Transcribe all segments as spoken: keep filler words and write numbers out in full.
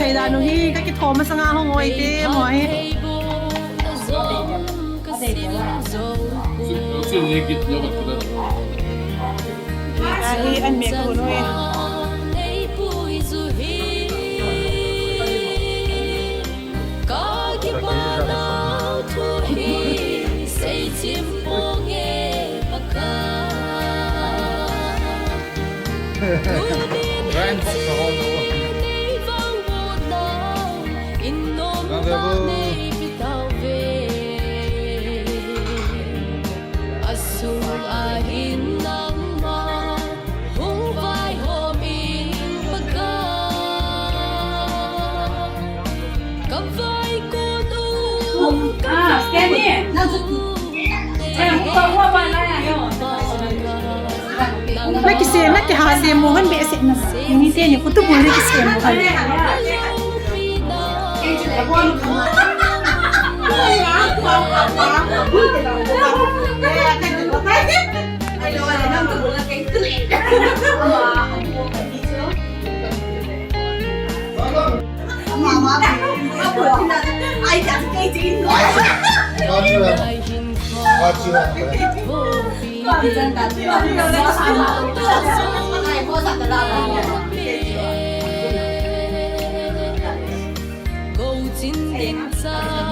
Thei da nu hi, ka kithom masanga hung oi te mo hi. Ka hi an me ko nu hi. Ka kipana thu hi seichim ponge Pakai. Tunin hiche nei vangboh nau in nomtah nei pe tauve. Asunga hin nangma hung vaihom in Pakai. Ka vaikon u, ka vaikon u, na kisem, na kihasem u hen behseh na. Ni teni khutup u na kisem u hen.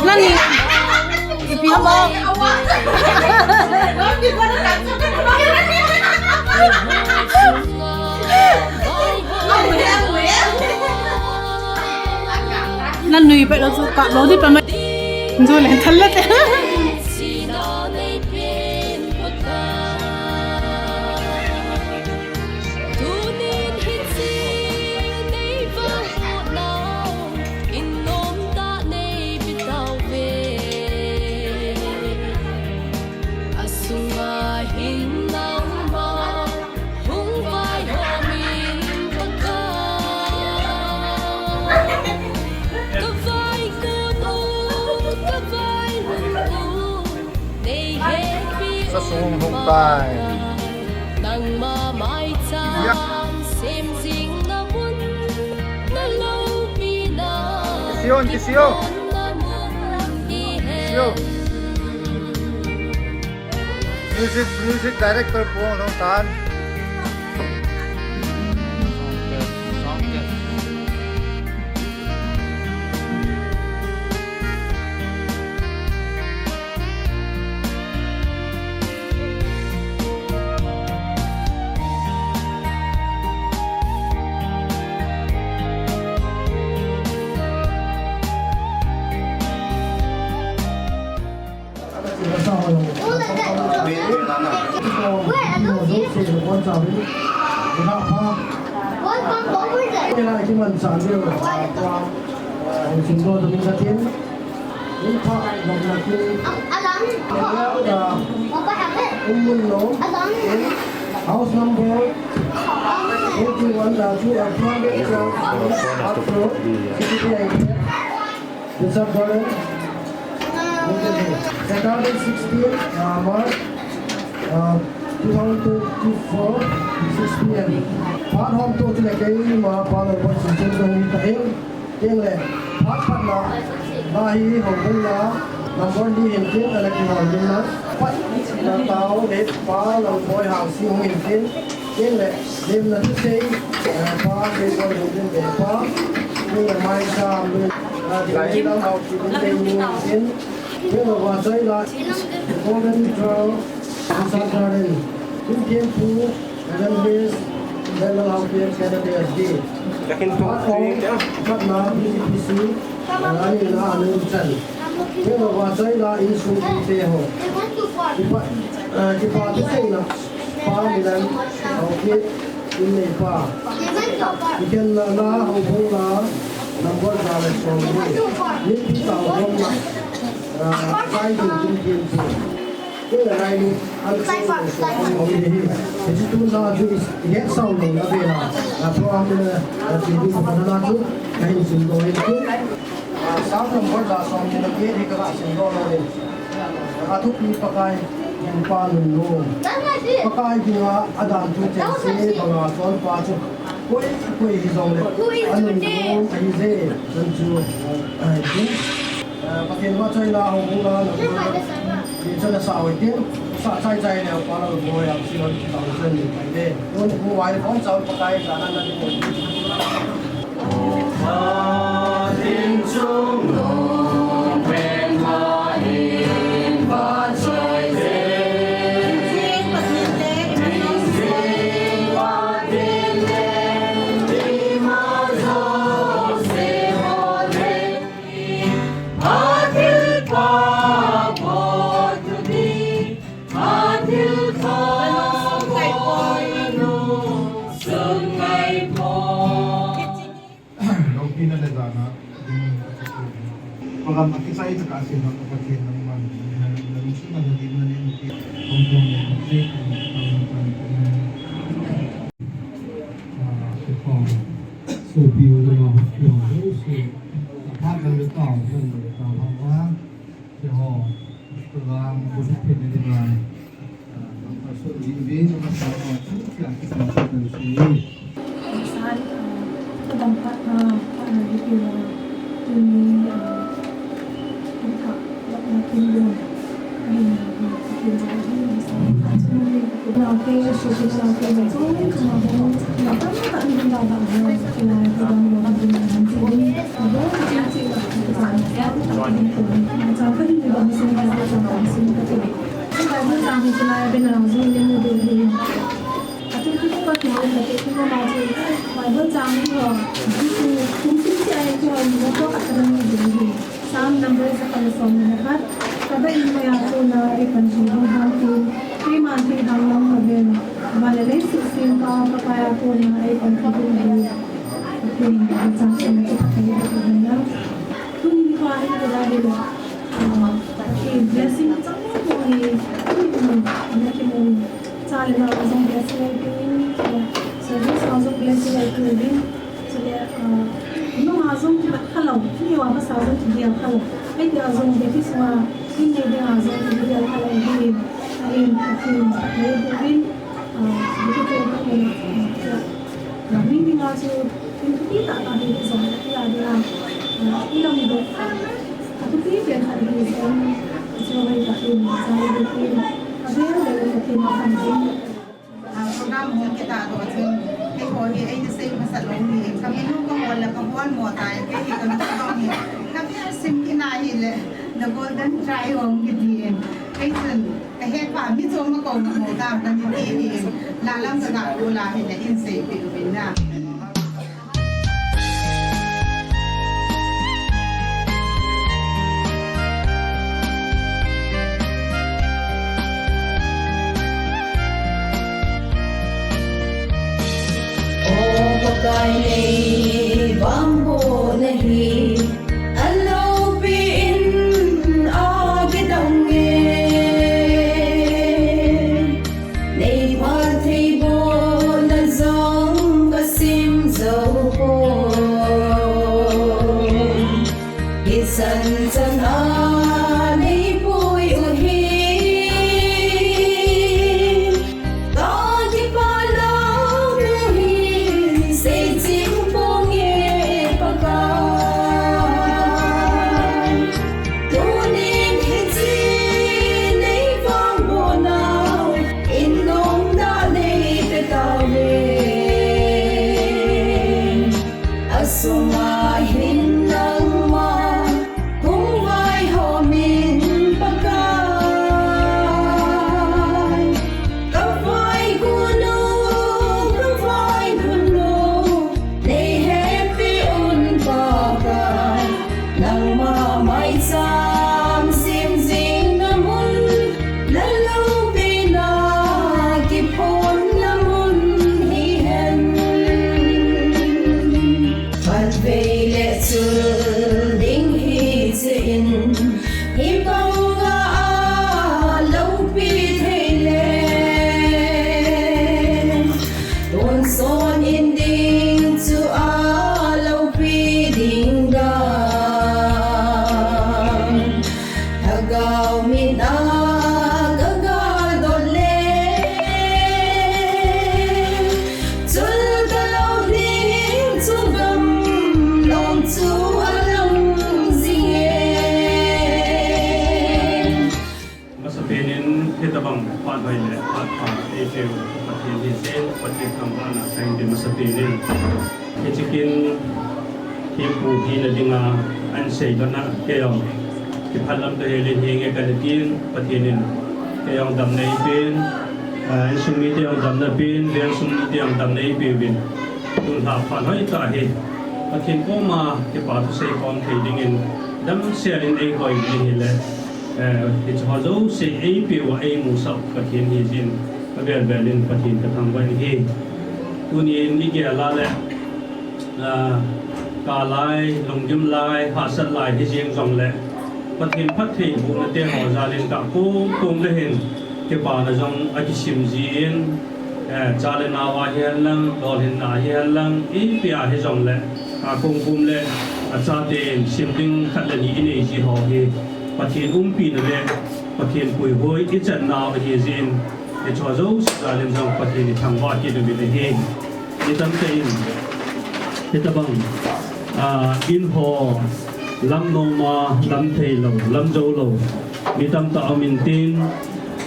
Nani? Ipi hamo? Nanui pet lou chu kap lou di pa mai. Chu le thal le te. Tunin hiche nei vangboh nau in nomtah nei pe tauve. Asunga hin nangma hung vaihom in Pakai. Ka vaikon u, ka vaikon u. Sasung hung tai. Nangma maicham sem jing na mun na loupina. Kisio, kisio. Kisio. Music, music director pu hung tan. House number eighty-one, uh, two, uh, two hundred twelve, Arthur, C P T I, Richard Garden. Saturday, sixteen, uh, March, uh, two thousand twenty-four, six P M. Phat hom toh chule keima pa Lalpa Jesu Christa hung ta in. Tin le, phat phat na, na hi hung bung na, number ni hin tin, ala ki hom bung na. Phat na tao le pa Lalpa Hangsi hung hin tin. Tin le, lim na tu sei, eh, pa, sei pa, lim tin le pa. Tin le, mai sa, lim, ah, tin le, lam, au, tin le, lim tin. Tin le, wa sai la, golden crown, sa ta ren. Tin tin pu, Evangelist Daniel Haokip, Secretary S D. Lakin tu, tu ni dia. Patna, B C P C, ani na anu chan. Kena wa chai la in sung tu te ho. Kipa, eh, kipa tu sei na. Pa ni dan, Haokip, in nei pa. Iken la la, ho bung la, number la la song ni. Ni pi ta ho bung la. Ah, kai tu tin tin tu. Kei la lai ni, an sei ko so ko mo ni hi. Hiche tuna chu i, i het sao lo na ve la. Na program na, na T V ko na na chu, na hin sim lo hi chu. Ah, Psalm number la som ni na ke ni ka la sim lo na ni. A thupi Pakai, in pa nun lo. Pakai dinga, a dan tu chen se, banga chon pa chu. Koi, koi hijongle, anun ahi je, chun chu, eh, eh, Pathen vahchoina houbung a, na, ni chun asa hoi tin, sa chai chai le, pa la bo ya, si lo, ta chun ni pai de. Nun, bu wai, kon chau, Pakai, sa na, na, ni. Loupina le jana, program a kichai taka sina, Pathen nangman, nalungsetna le dinna le muti, hong hong le muti, hong hong le muti. Ah, sipong, sopi ho le ma ho, sipong ho, si, aphat le tao, le tao ho, si ho, program, ko si phe le dinga. Bible chang hi chu, Bible chang hi ho, Jesu kum sung sung a hi chu, New York Academy ding hi. Psalm number jakhat le somni le khat. Ka da in maya chu na ei pan hi hung ham tin, keiman thei hang lam ka ven. Van le lei suhsempa Pakai a kona ei pan hi hung hi. Pathen in Bible chang sung chu ka thei ka ven na. Tuni nikho hin ka da hi le. Ah, Pathen blessing chang mo hi. Tuni na kimu. Cha le nao jong blessing ahi uvin, chule service a jong blessing ahi uvin, chule, ah, nung a jong kimat kha lou, mi a masa jong kigel kha lou. Ahi tia jong Baptist sunga, in nei ding a jong kigel kha lou ahi, ahin, ahin, ahi uvin, ah, Baptist sunga, ah, Lamding dinga chu, in thupi tahtah hi jong, ati a dinga, ah, i lamdong kha, a thupi pen khat hi jong, chu hoi khat in, sa le ding in, a vel vel Pathen a khang ding. Ah, program hung kitah doh chun, keiho hi, eina sei masa lou hi, ka minu ka hol le ka hol mo tai, kei hi ka nu ka dong hi, ka vel sim kina hi le, the golden triangle kiti in, kei chun, Ka het pa mi chom ma ko ma mo ta, ta ni ti ni. La lam ka ga ko la hi le in sei pi u bin na. O Pakai nei vangbohna hi. Alopi in a kidang e. Nei phattheibohna jong ka sim jou poi. Hichan chan a nei pui u hi. Ka kipah lou hi, sei ching ponge Pakai. Tunin hiche nei vangbohna in nomna nei pe tauve. A sunga hin nangma hung vaihom in Pakai. Ka vaigunu, ka vaigunu, nei hepi un Pakai. Nangma maicham sem jing na mun, na loupina kiphonna mun hihen. Khatvei le chul ding hiche in, hi banga a loupi thei le. Tonsot in ding chu a loupi ding dan. Lhagao min a ka galdot le. Chul ka lou ni Penin hitabang phat hoi le phat pha eipeu Pathen hi jeh in Pathen thangvahna kahin pe masapen in, hiche kin hi pu hina dinga ahin sei lhon a, kei jong kiphat lam kahelin hinge kana tin, Pathen in kei jong damna eipen, ah, insung mite jong damna pen, veng sung mite jong damna eipeuvin, tun lha phat hoitah hi Pathen koma kipa thusei khom thei dingin damsel in eikoi uvin ahile, eh, hicheho jouse eipeuva eimusah u Pathen hi jeh in, avel vel in Pathen kathangvah in ahi. Tunin igel a le, ah, kalai, lunggim lai, hahsat lai hijeng jongle, Pathen phattheibohna teho jal in kah kong kong le hin kipana jong akisim jin, eh, cha le nao a hihen lang, lolhinna hihen lang, ipi a hijongle, kah kong kong le achaten sim ding khat le ni inei jiho hi Pathen umpina le Pathen puihoi ichan nau ahi jeh in, hicheho jouse jal in jong Pathen ithangvah kit uvin ahi. Mi tamtah in hitabang, ah, in ho lam nom a, lam thei lou, lam jou lou mi tamtah aum intin,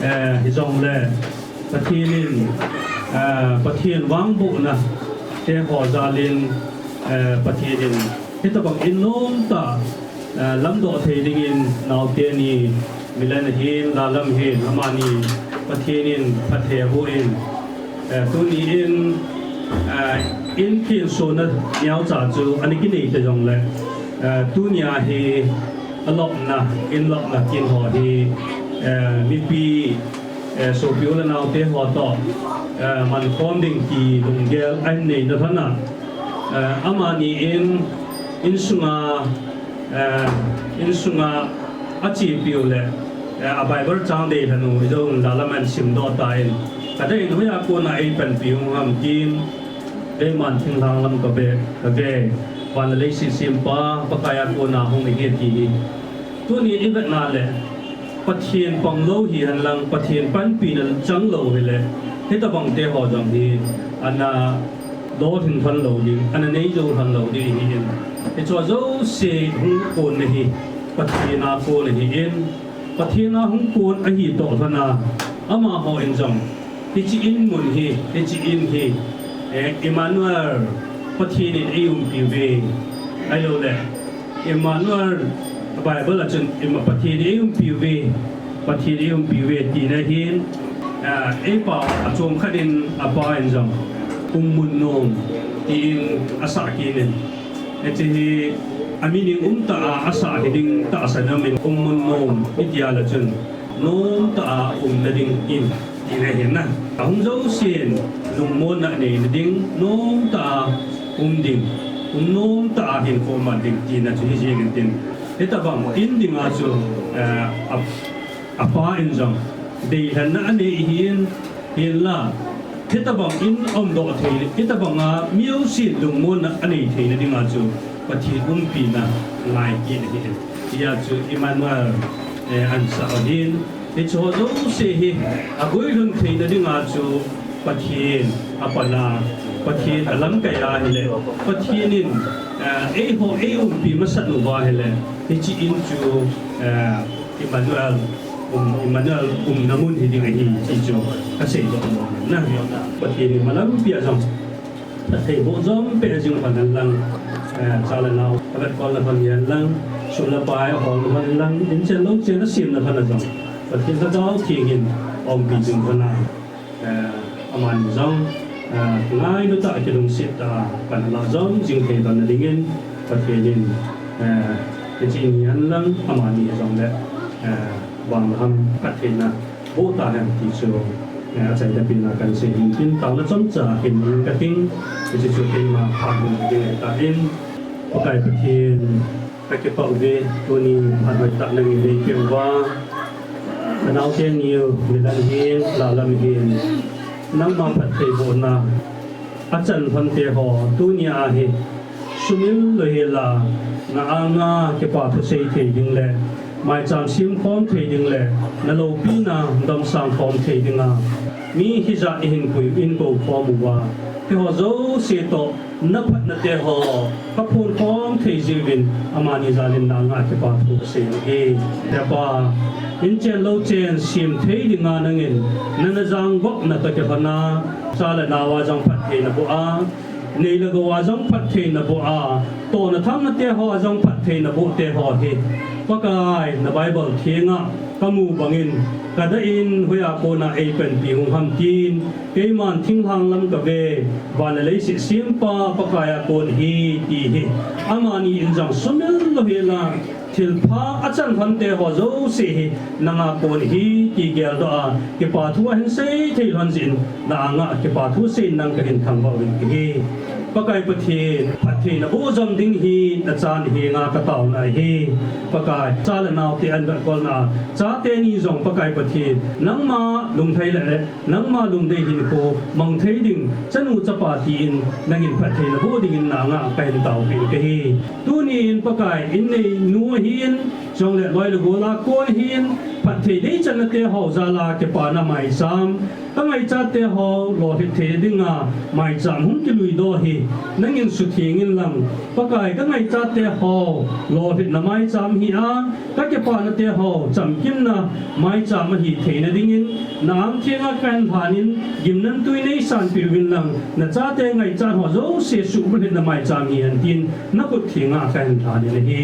eh, hijongle Pathen in, eh, Pathen vangbohna teho jal in, eh, Pathen in hitabang in nomtah, eh, lamdoh thei dingin naote ni, Milen hin, Lalam hin, amani Pathen in phatthei aboh in, eh, tuni in, eh, in kinsona neocha chu ana kinei ta jongle, eh, tunia hi alopna, in lopna kin ho hi, eh, mipi, eh, sopi u le naote ho toh, eh, mankhom ding ti lunggel ahin neina lhon a, eh, amani in, insunga, eh, insunga achepiu le, eh, a Bible chang deilhen u ijong Lalam in simdoh tan, kadei in hoiya kona eipanpiu ham tin, keiman thinglhang lam kave, kave, van le leiset sempa Pakai a kona hung ahi ti hi. Tuni ivetna le, Pathen panglou hihen lang, Pathen panpina changlou hile, hitabang teho jong hi ana lolhing lhon lou ding, ana neijou lhon lou ding ahin. Hicheho jouse hung konna hi Pathen a kon ahin, Pathen a hung kon ahitoh lhon a, amaho in jong hiche in mun hi, hiche in hi, eh, Emmanuel, Pathen in eiumpiuve, ahiloule Emmanuel, Bible a chun, Emma-, Pathen eiumpiuve, Pathen eiumpiuve tina ahin, ah, eipao a chomkhat in apa in jong Ummun Nom tin asah kit in, hiche hi a meaning umtah a asah hiding tahsan aum in, Ummun Nom itia le chun nomtah a umna ding in tina ahin, ahung jousen lungmonna aneina ding, nomtah a um ding, um nomtah a hinkho man ding tina chu hijeng intin, hitabang in dinga chu, eh, a, apa in jong deilhenna anei ahin, hinla hitabang in aumdoh thei, hitabanga mi jousen lungmonna anei theina dinga chu Pathen umpina ngai kit ahin, hia chu Emmanuel, eh, ahin sah ahin, hicheho jouse hi aguilhun theina dinga chu Pathen apan a, Pathen alamkai ahile, Pathen in, eh, eiho eiumpi masat uva ahile, hiche in chu, eh, Emmanuel, um, Emmanuel umna mun hiding ahi ti chu kaseidoh nom in ahi. Pathen in malampi a jong phattheiboh jom peh jing lhon hen lang, eh, cha le nao avetkolna lhon hihen lang, sum le pai aholna lhon hen lang, inchen louchen asemna lhon a jong Pathen Lhagao Theng in aumpi jing lhon a, eh, amani jong, eh, ngailutah a kilungset tah a pan alah jom jing thei lhon na dingin Pathen in, eh, hiche in hihen lang amani hijongle, eh, vang le ham phattheina boh tahen ti chu, eh, achaina pen a kahin sei hin tin, taona chomcha hin kating, hiche chu keima phat hung ding ahitan, Pakai Pathen, kakipah uve, tuni phat hoitah nangin neipeh uva, kanaote niu, Milen hin, Lalam hin, nangma phattheibohna achan lhon teho, tunia hi sumil louhel a, na anga kipa thusei thei ding le maicham sem khom thei ding le na loupina damsang khom thei dinga mi hijat i hin pui in kou khom uva, keiho jouse toh na phatna te ho ka phon khom thei jiuvin, amani jal in na anga kipa thu ka sei ahi. Hepa, in chen lou chen sem thei dinga nangin na na jang vop na toh kilhon a, cha le nao a jong phatthei na boh a, nei le gou a jong phatthei na boh a, tohna thamna te ho a jong phatthei na boh te ho hi Pakai na Bible thenga ka mu bangin ka dah in hoiya kona ei panpi hung ham tin, keiman thinglhang lam ka ve, van le leiset sempa Pakai a kon hi ti hi. Amani in jong sumil lou hela, thilpha a chan lhon te ho jouse hi nanga kon hi ti geldoh a, kipa thu ahin sei thei lhon jin, na anga kipa thu sei nang ka hin thangvah uvin ahi. Pakai Pathen, phatthei na boh jom ding hi na chan henga ka taona ahi. Pakai, cha le nao te an vetkolna a, chate ni jong Pakai Pathen, nangma lunglhai le nangma lungdei hinkho mang thei ding chanu chapa tin nangin phatthei na boh dingin na anga ka hin taopeh in ka hi. Tuni in Pakai, in neinu ahin, chule loi le gol a kon ahin, phatthei deichanna te ho jal a kipana maicham ka ngaichat te ho lolhit thei dinga maicham hung kilui doh hi nangin sutheng in lang, Pakai, ka ngaichat te ho lolhitna maicham hi a, ka kipana te ho chamkimna maicham ahi theina dingin, na ang thenga ka hin lhan in, gimnamtui nei sanpeh uvin lang, na chate ngaichat ho jouse suhbulhitna maicham hi hen tin, na khut thenga ka hin lhan in ahi.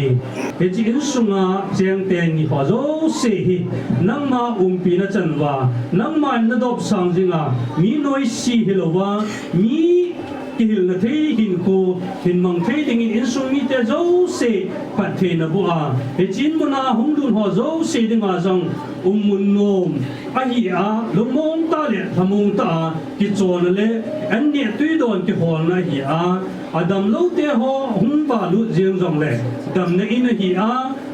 Hiche insunga cheng teni ho jouse hi nangma umpina chan uva, nangma in na dopsang jinga, mi noise hilouva, mi kihilna thei hinkho hin mang thei dingin insung mite jouse phatthei na boh a, hiche in muna hung lut ho jouse dinga jong ummun nom ahi a, lungmong tah le lhamong tah a kicholna le an neh tui don kiholna ahi a, adamlou te ho hung valut jeng jongle damna in ahi a,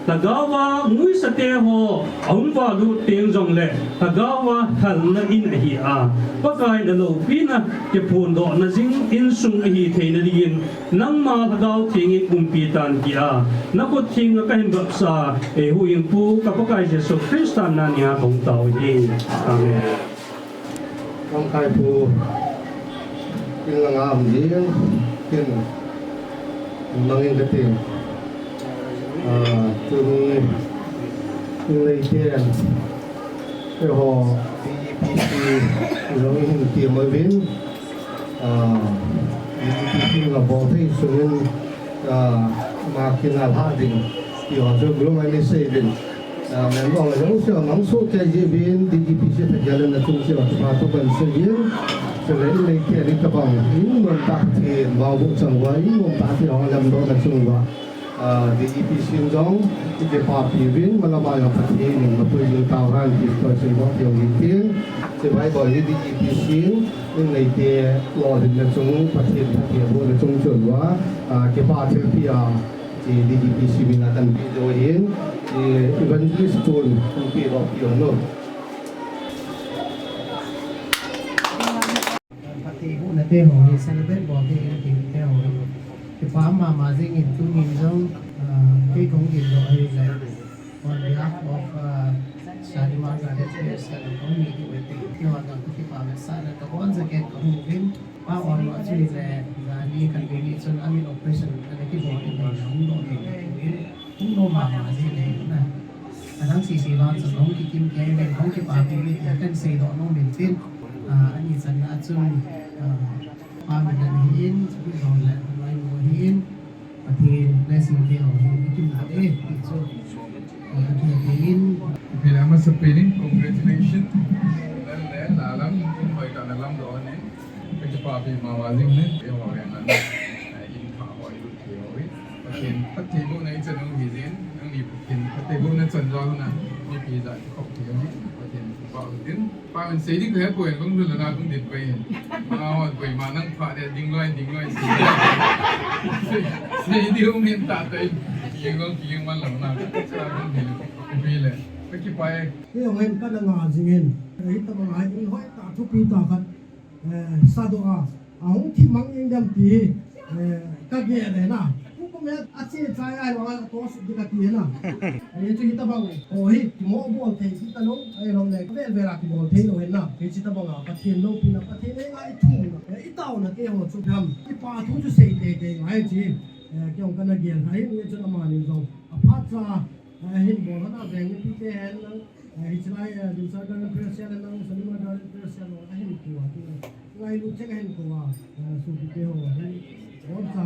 lhagao a nguisa te ho ahung valut teng jongle lhagao a halna in ahi a, Pakai na loupina kiphondohna jing insung ahi theina dingin nangma Lhagao Theng in umpi tan tia na khut thenga ka hin vopsa, eihuhhingpu ka Pakai Jesu Christa mina ka hung tao ahi. Amen. Lamkai pu in langa um ding, kin mangin kati. Ah, tuni in leiten eiho D G P C jong ihin ti mai uvin, ah, D G P C in abol thei sungin, ah, ma kin alha ding ti ho chu group a nei sei uvin. Ah, member ho jong chu amang soh kei jeh uvin D G P C thagel in achung cheh uva kipa thu kahin sei uvin. Chule in leiten itobang in nomtah Pathen mangbu chang uva, in nomtah Pathen ho lamdohna chung uva, ah, D G P C in jong ikipapi uvin, malam a jong Pathen in mapui jing tauhen ti kahin sei uva, ti jong hitin. Hiche Bible hi D G P C in in leite lolhinna chung, Pathen phattheibohna chung chun uva, ah, kipa thilpeh a, hiche D G P C mina kahin pe diu ahin, hiche Evangelist tun hung pedoh peh un. Phattheibohna te ho hi celebrate bol ding in kin te ho hi kipa mama jing in tunin jong, ah, kei kahung gindoh ahile on behalf of, ah, Shalimar Garden Parish, ah, kahung mi diu ahi. Keiho jong kakipa vetsahna kaboncha kei kahung uvin, pa on lo chu hile jani khat vei ni chun amit operation ana kibol in ahile hung doh ding kahiuvin, hung nom mama jing in ahi na. Adang sese vang chun hung kikim kei uvin, hung kipapi uvin ti kahin seidoh nom in tin, ah, ani channa a chun, ah, Pa Milan ahin, Milan le Loinu ahin, Pathen blessing te ho hin ikim nau e, ti chu, eh, akihepi in. Ipi le amasapen in congratulations. Nang le, la lam, kin hoi ka na lam do ne. Kakipapi mama jing ne, e ho le ngan. Eh, in kha ho i lut thei ho i. Pathen, phattheibohna ichan u hijin, nangni Pathen, phattheibohna chan jal na, mipi jat kikhop thei ho i. Pathen, pa u tin. Pa min sei ding kahe poi, kong dul na kong dit poi. Ma hon poi, ma nang pha de, ding loi, ding loi sei. Sei, sei ding min ta tai. Kong kong man lang na. Sa kong dil. Pi le. Kei hong hen ka na nga jing in. Hita bang hai ding hoi ta thupi tah khat. Eh, sadoh a. Ahung thi mang ing dem ti. Eh, ka gel e na. Ache chai ai lo a tos di ka ti na. Ahi chu hitabang. O hi, kimo bol thei ti ta lo. Ai lo le, vel vel a kibol thei lo hin na. Hichi tabang a, Pathen loupina, Pathen henga i thumna, i taona te ho chu dam. I pa thu chu sei tei tei ngai chi. Eh, kei jong kana gel hai, ni chu amani jong. Aphat cha, eh, hin bol hana veng ni te hen lang. Eh, hichi lai, eh, Dimsa Garden President lang, Salima Garden President lang, ahin tua tu. Ngailut cheng ahin tua, eh, sopi te ho, ahin. Bon cha,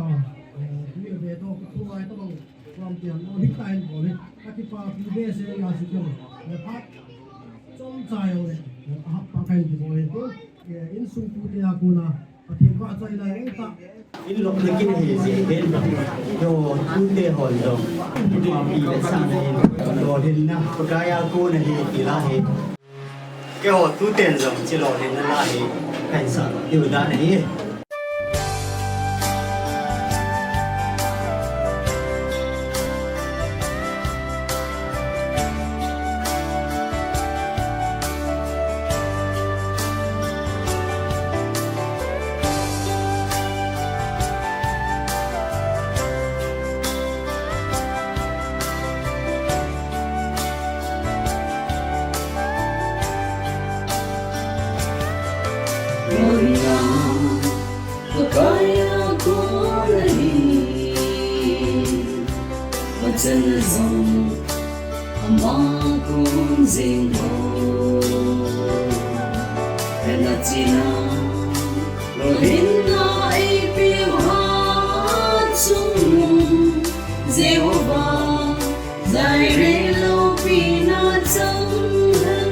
eh, tu ve to, tu vai to bang, lam tiang, oh, hik ta hin bol hin. Akipapi behseh a chu kei. Eh, phat, chomcha jong le, eh, ahap pa kahin bol hin tu. Eh, insung pute a kona, Pathen vahchoi lai u ta. In lopna kin hi jeh hin, keiho tute hon jong, kipapi le sang hin, lolhinna, Pakai a kona hi ti la hi. Keiho tuten jong, hiche lolhinna la hi, kahin sah diu dan ahi. Pakai a kona hi, vachan jong ama kon jing ho. Hena china, lolhinna eipeu ha chung, Jehovah Jireh loupina chang hen.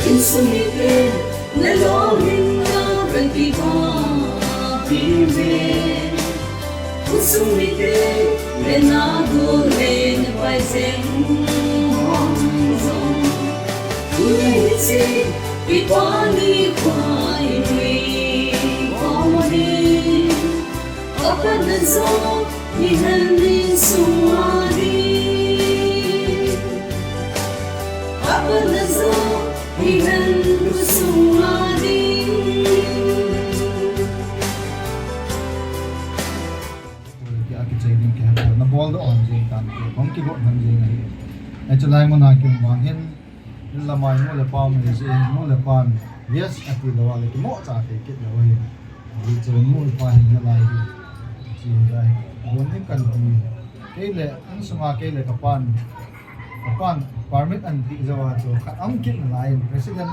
Insung mite, na lolhinna kakipapi uve. Khosung mite, le na gol le na pai jeng hon jong. Tuni hiche, ipa nikho a inui khom uve. Apat na jo, hihen insung a ding. Apat na jo, hihen khosung a ding. Ki a kichai ding kihe, na bol doh hon jing tan, kong kigot hon jing ahi. Hiche lai mun a kium vang hin, in lamai nu le pa um ahi jeh in, nu le pan yes ati lou a le kimoh cha thei kit lou ahi. Hiche nu le pa hin nalai hi. Hiche hi lai. Bon in kan ti. Kei le, insunga kei le kapan. Kapan permit ahin pe jou a chu khat aum kit nalai in, President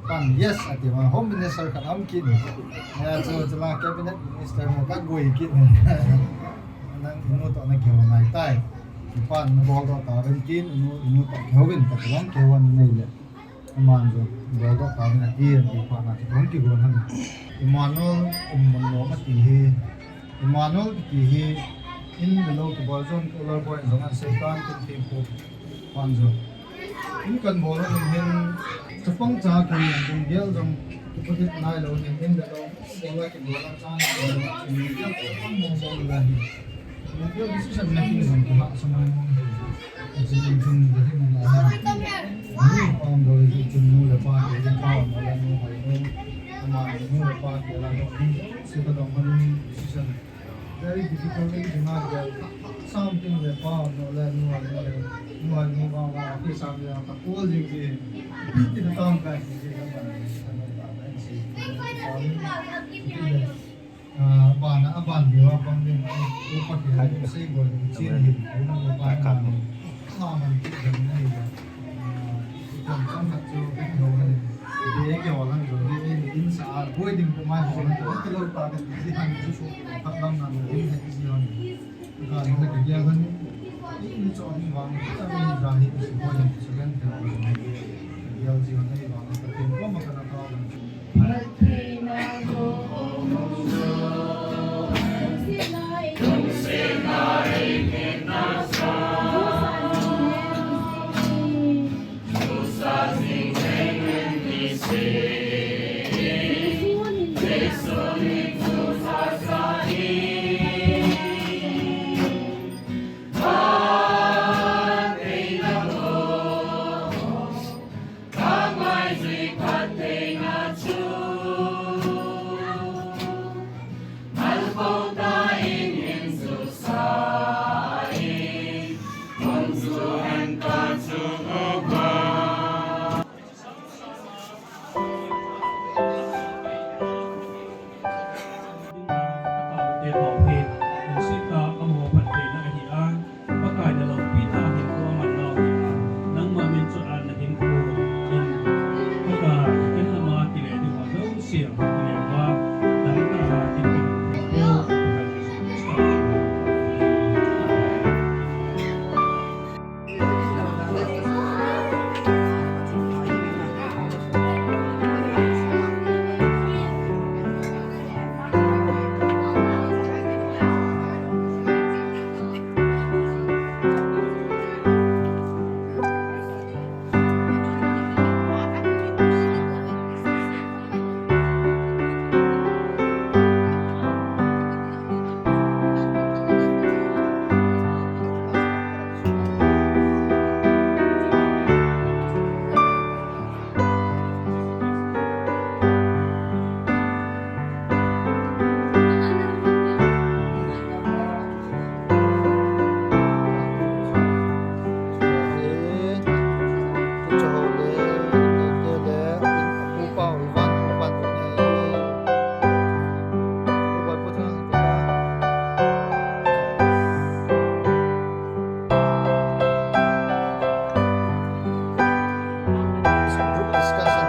pan yes ati vang, Home Minister khat aum kit. Hia chu, chule Cabinet Minister mo kagoi kit. Nang inu toh nakihou ngai tai. Ipan nabol doh tauvin tin, inu, inu toh kihou vin, kati vang kihou vin nei le. Aman jong, bol doh tauvin ati, ati phat na chu kihon kigon hon. Emmanuel um mun nom ati hi. Emmanuel kiti hi, in le lou kibol jong, color boy jong an Satan kin thempu pan jong. In kan bol a hin hin, chapang cha kin lunggel jong, kiputit nai lou hin, in le lou, bol a kibol a chan, in le lou, bol a kibol a chan, bol a hin. Lunggel decision making jong, kiha sa mai mong hin. Achi in chun, the thing in la hin. Ni pam doi hi chun nu le pa, ki in pa, nu le nu, hai nu, ama nu le pa, ki la dong, si ka dong, hin decision. Very difficult thing to make, something le pa, no le, no le, no le, no ba, ba, ki sam le, ka ko jing jing. Ki na tang ka jing jing, ka ba, ka ba, ka ba, ka ba. Ah, ban a, ban diu a, ban diu a, ko pa ki hai, ko sei bol, ko chin hi, ko no ba, ka no. Ka man ki jam nei le. Ah, ko kan kan hat chu, ko no le. Be ke wa lang jo ni, in sa, ko ding ko mai ho lang, ko ki lo ta ka ji han ju su, ka lam na lo, in ha ji han. Ka ni ka ge han. In cho ni wang, ka ni ja hi, ko ko ni su len ka. Ge ji han nei wang, ka tin ko ma ka na ka. Chahole, Nite le, Pu Pau, Ivan, Ivan, Ivan. Group discussion.